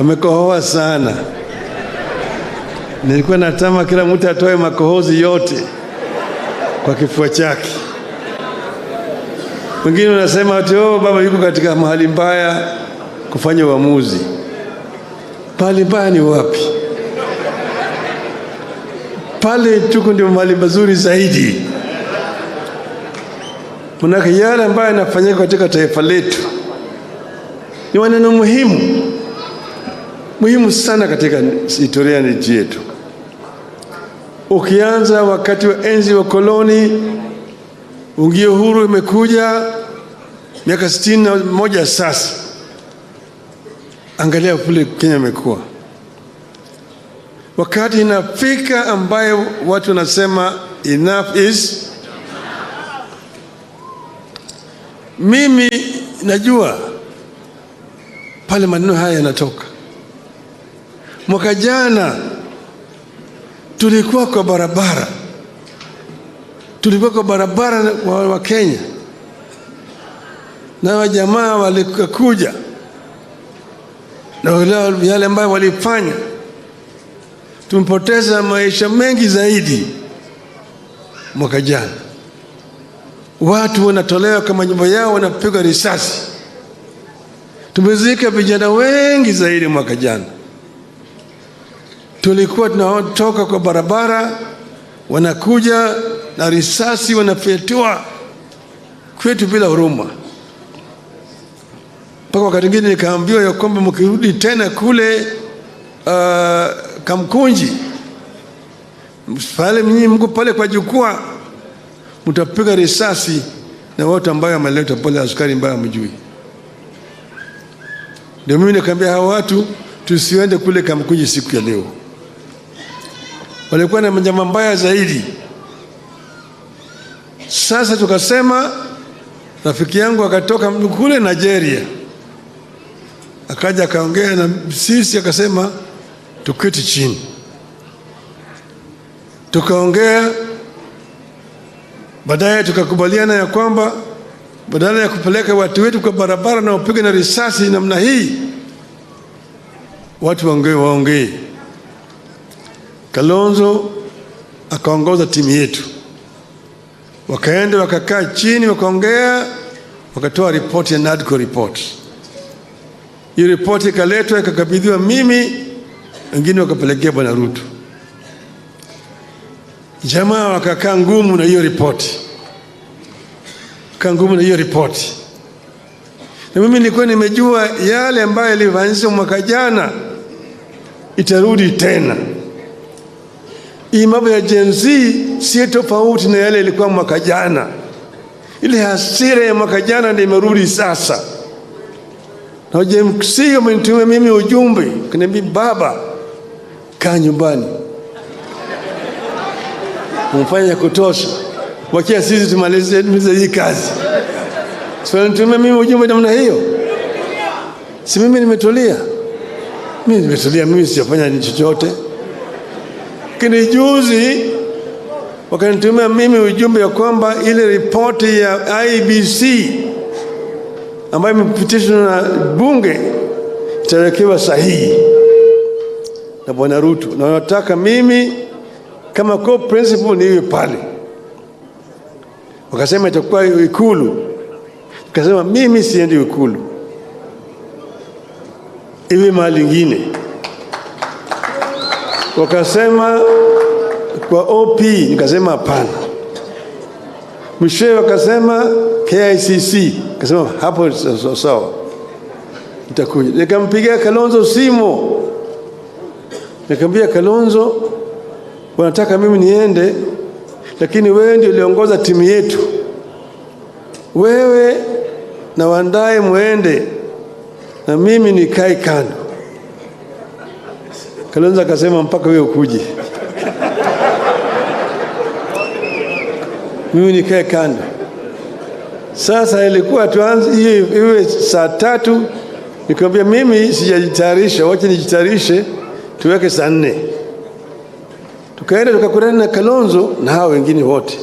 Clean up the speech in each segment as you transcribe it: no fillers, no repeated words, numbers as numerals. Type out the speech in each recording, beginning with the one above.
Amekohoa sana. Nilikuwa natama kila mtu atoe makohozi yote kwa kifua chake. Wengine wanasema ati oh, baba yuko katika mahali mbaya kufanya uamuzi. Pahali mbaya ni wapi? Pale tuko ndio mahali mazuri zaidi. Manake yale ambayo yanafanyika katika taifa letu ni maneno muhimu muhimu sana katika historia ya nchi yetu. Ukianza wakati wa enzi wa koloni, ungie uhuru imekuja miaka 61 sasa. Angalia kule Kenya imekuwa. Wakati inafika ambayo watu wanasema enough is. Mimi najua pale maneno haya yanatoka. Mwaka jana tulikuwa kwa barabara, tulikuwa kwa barabara wa Kenya, na wajamaa walikuja na yale ambayo walifanya, tumepoteza maisha mengi zaidi mwaka jana. Watu wanatolewa kama nyumba yao, wanapigwa risasi. Tumezika vijana wengi zaidi mwaka jana. Tulikuwa tunatoka kwa barabara, wanakuja na risasi, wanafyatua kwetu bila huruma. Mpaka wakati mwingine nikaambiwa ya kwamba mkirudi tena kule Kamkunji pale, mnyinyi mko pale kwa jukwaa, mtapiga risasi na watu ambao wameletwa pale, askari ambao hamjui. Ndio mimi nikaambia hawa watu tusiende kule Kamkunji siku ya leo. Walikuwa na njama mbaya zaidi. Sasa tukasema, rafiki yangu akatoka kule Nigeria, akaja akaongea na sisi, akasema tuketi chini, tukaongea. Baadaye tukakubaliana ya kwamba badala ya kupeleka watu wetu kwa barabara na wapige na risasi namna hii, watu waongee waongee. Kalonzo akaongoza timu yetu, wakaenda wakakaa chini wakaongea, wakatoa ripoti ya NADCO report. Hiyo ripoti ikaletwa ikakabidhiwa mimi, wengine wakapelekea Bwana Ruto. Jamaa wakakaa ngumu na hiyo ripoti, kaa ngumu na hiyo ripoti. Na mimi nilikuwa nimejua yale ambayo yalifanyika mwaka jana itarudi tena. Hii mambo ya Gen Z si tofauti na yale ilikuwa mwaka jana. Ile hasira ya mwaka jana ndio imerudi sasa. Na Gen Z wamenitumia mimi ujumbe, kaniambia baba, kaa nyumbani, umfanye kutosha, wakia sisi tumalize hii kazi. Si wanitumia mimi ujumbe namna hiyo? Si mimi nimetulia, mimi nimetulia, mimi sijafanya chochote. Lakini juzi wakanitumia mimi ujumbe ya kwamba ile ripoti ya IEBC ambayo imepitishwa na bunge itawekewa sahihi na Bwana Ruto, na wanataka mimi kama co-principal niwe pale. Wakasema itakuwa Ikulu. Nikasema mimi siendi Ikulu, iwe mahali ingine. Wakasema kwa OP, nikasema hapana. Mwishowe wakasema KICC, nikasema hapo sawa, nitakuja. Nikampigia Kalonzo simu, nikamwambia Kalonzo, wanataka mimi niende, lakini wewe ndio uliongoza timu yetu, wewe na Wandae muende na mimi nikae kando. Kalonzo akasema mpaka wewe ukuje, mimi nikae kando. Sasa ilikuwa tuanze hiyo iwe saa 3, nikamwambia mimi sijajitayarisha, wacha nijitayarishe, tuweke saa 4. Tukaenda tukakutana na Kalonzo na hao wengine wote,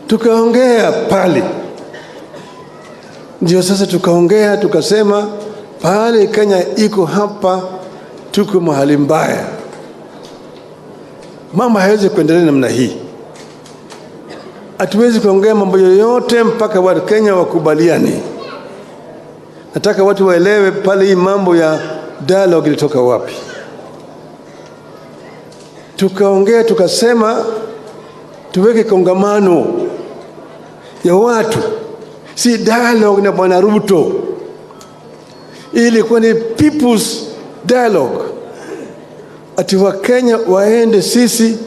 tukaongea pale. Ndio sasa tukaongea tukasema Pahali Kenya iko hapa, tuko mahali mbaya. Mambo hayawezi kuendelea namna hii. Hatuwezi kuongea mambo yoyote mpaka Wakenya wakubaliane. Nataka watu waelewe pale hii mambo ya dialogue ilitoka wapi. Tukaongea tukasema tuweke kongamano ya watu, si dialogue na Bwana Ruto. Hii ilikuwa ni people's dialogue, ati Wakenya waende, sisi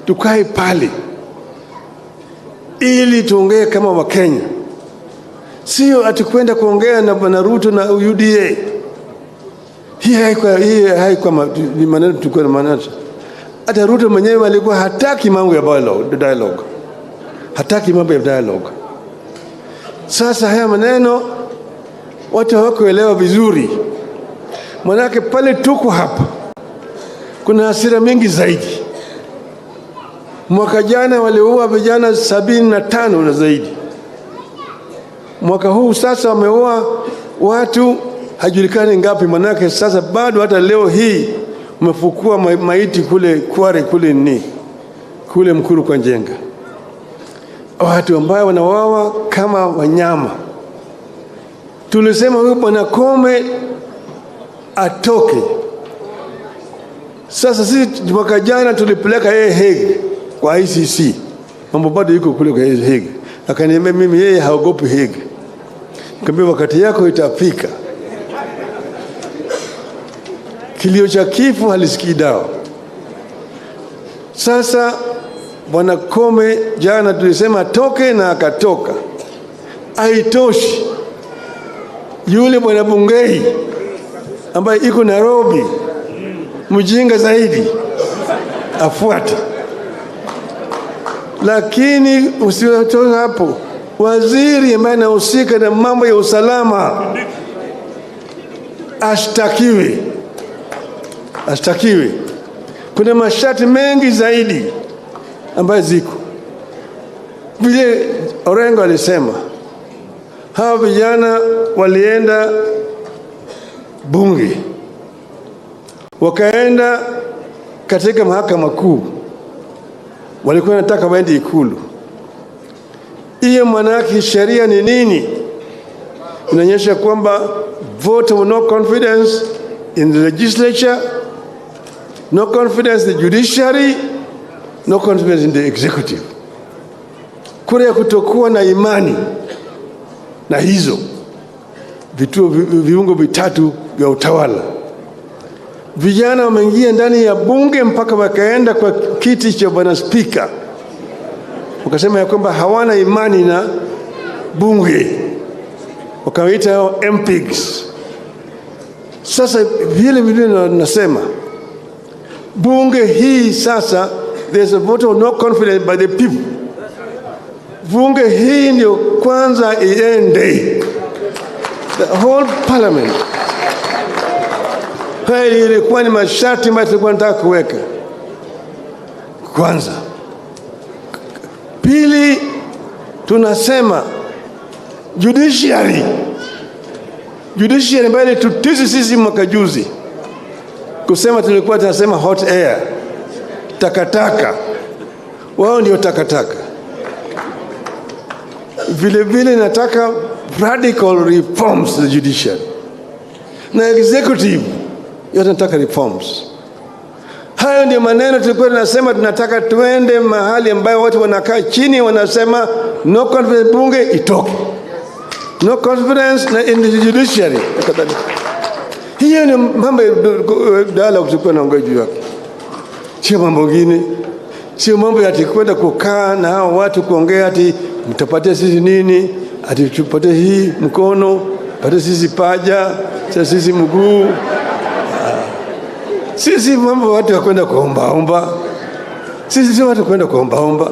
tukae pale ili tuongee kama Wakenya, sio ati kwenda kuongea na Bwana Ruto na UDA. Hii haikuwa ni maneno tulikuwa na maneno. Hata Ruto mwenyewe alikuwa hataki mambo ya dialogue, hataki mambo ya dialogue. Sasa haya maneno watu hawakuelewa vizuri, manake pale tuko hapa kuna hasira mingi zaidi. Mwaka jana waliua vijana 75 na zaidi. Mwaka huu sasa wameua watu hajulikani ngapi, manake sasa bado hata leo hii umefukua maiti kule Kware, kule ni kule Mukuru kwa Njenga, watu ambao wanauawa kama wanyama. Tulisema huyu Bwana Koome atoke. Sasa sisi mwaka jana tulipeleka yeye Hague kwa ICC, mambo bado yuko kule kwa Hague. Akaniambia mimi yeye haogopi Hague. Nikamwambia wakati yako itafika. Kilio cha kifo halisikii dawa. Sasa Bwana Koome jana tulisema atoke na akatoka. Haitoshi, yule Bwana Bungei ambaye iko Nairobi, mjinga zaidi, afuate. Lakini usiwatoka hapo, waziri ambaye anahusika na mambo ya usalama ashtakiwe, ashtakiwe. Kuna masharti mengi zaidi ambayo ziko vile Orengo alisema, hawa vijana walienda bunge, wakaenda katika mahakama kuu, walikuwa wanataka waende Ikulu. Hiyo maana sheria ni nini? Inaonyesha kwamba vote of no confidence in the legislature, no confidence in the judiciary, no confidence in the executive. Kura ya kutokuwa na imani na hizo vituo viungo vitatu vya utawala. Vijana wameingia ndani ya bunge mpaka wakaenda kwa kiti cha bwana spika, wakasema ya kwamba hawana imani na bunge, wakawaita hao MPs. Sasa vile vile nasema bunge hii sasa, there's a vote of no confidence by the people. Bunge hii ndio kwanza iende, the whole parliament. Haya ilikuwa ni masharti ambayo tulikuwa nataka kuweka kwanza. Pili, tunasema judiciary ambayo ilitutisi sisi mwaka juzi kusema tulikuwa tunasema hot air, takataka, wao ndio takataka. Vile vile nataka radical reforms the judiciary na executive yote, nataka reforms. Hayo ndio maneno tulikuwa tunasema, tunataka tuende mahali ambayo watu wanakaa chini wanasema no confidence, bunge itoke, no confidence na in the judiciary na kadhalika. Hiyo ni mambo ya dialogue tulikuwa naongea juu yake, sio mambo mengine, sio mambo ya ati kwenda kukaa na hao watu kuongea ati mtapatia sisi nini, ati tupatie hii mkono, patie sisi paja, sisi mguu. Sisi mambo watu wa kwenda kuombaomba, sisi sio watu kwenda kuombaomba.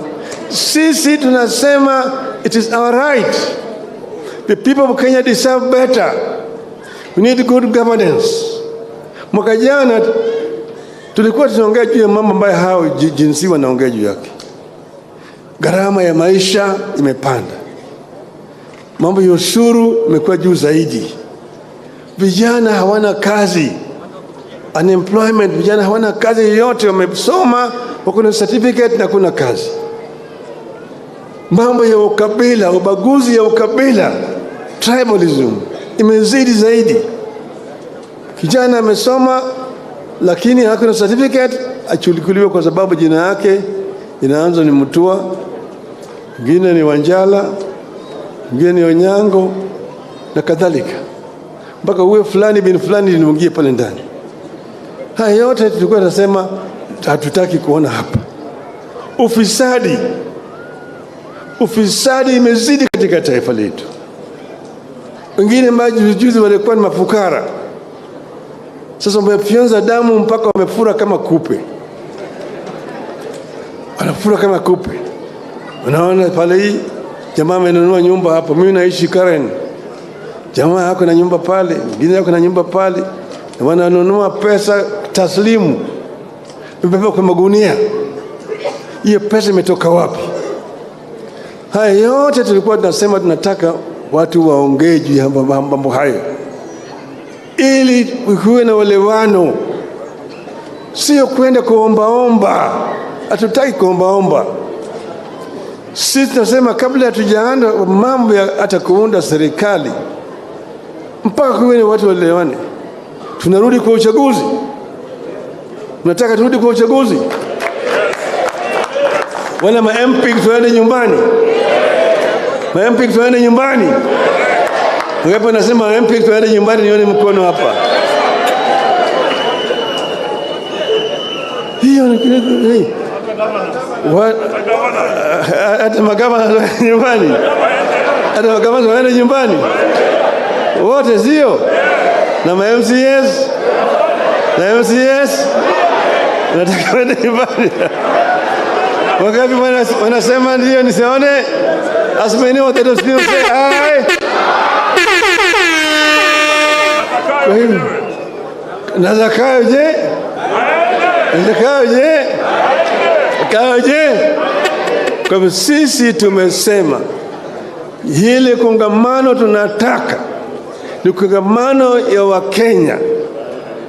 Sisi tunasema it is our right. The people of Kenya deserve better. We need good governance. Mwaka jana tulikuwa tunaongea juu ya mambo ambayo hao Gen Z wanaongea juu yake. Gharama ya maisha imepanda, mambo ya ushuru imekuwa juu zaidi, Vijana hawana kazi, unemployment, vijana hawana kazi yoyote, wamesoma, wako na certificate na kuna kazi. Mambo ya ukabila, ubaguzi ya ukabila, tribalism imezidi zaidi. Kijana amesoma lakini hakuna certificate, achukuliwe kwa sababu jina yake inaanza ni Mutua, mwingine ni Wanjala, mwingine ni Onyango na kadhalika, mpaka uwe fulani bin fulani niingie pale ndani. Haya yote tulikuwa tunasema hatutaki kuona hapa. Ufisadi, ufisadi imezidi katika taifa letu. Wengine ambao juzi juzi walikuwa ni mafukara, sasa wamefyonza damu mpaka wamefura kama kupe, wanafura kama kupe. Unaona pale, hii jamaa amenunua nyumba hapo, mimi naishi Karen, jamaa yako na nyumba pale, mwingine yako na nyumba pale, na wananunua pesa taslimu, imebeba kwa magunia. Hiyo pesa imetoka wapi? Haya yote tulikuwa tunasema tunataka watu waongee juu ya mambo hayo, ili kuwe na uelewano, sio kwenda kuombaomba. Hatutaki kuombaomba. Sisi tunasema kabla hatujaanza mambo ya hata kuunda serikali, mpaka kuwe na watu waelewane. Tunarudi kwa uchaguzi. Mnataka turudi kwa uchaguzi? Wala ma MP tuende nyumbani? Ma MP tuende nyumbani? Ngapi nasema MP tuende nyumbani? Nione mkono hapa. Hiyo ni hata magavana nyumbani, hata magavana waende nyumbani wote, sio? Na ma MCS na MCS nataka waende nyumbani. Wangapi wanasema ndio? Nisione as many what they still say aye. Kwa hivyo na Zakayo je? Zakayo je? Zakayo je? Kwa hivyo sisi tumesema hili kongamano tunataka ni kongamano ya Wakenya,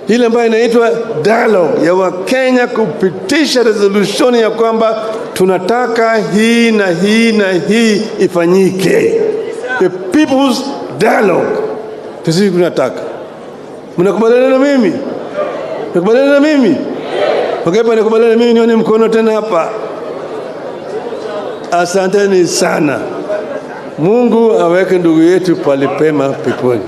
ile ambayo inaitwa dialogue ya Wakenya, kupitisha resolution ya kwamba tunataka hii na hii na hii ifanyike. The people's dialogue sisi tunataka. Mnakubaliana na mimi? Mnakubaliana na mimi? Wangapi wanakubaliana na mimi? Nione mkono tena hapa. Asanteni sana. Mungu aweke ndugu yetu pale pema peponi.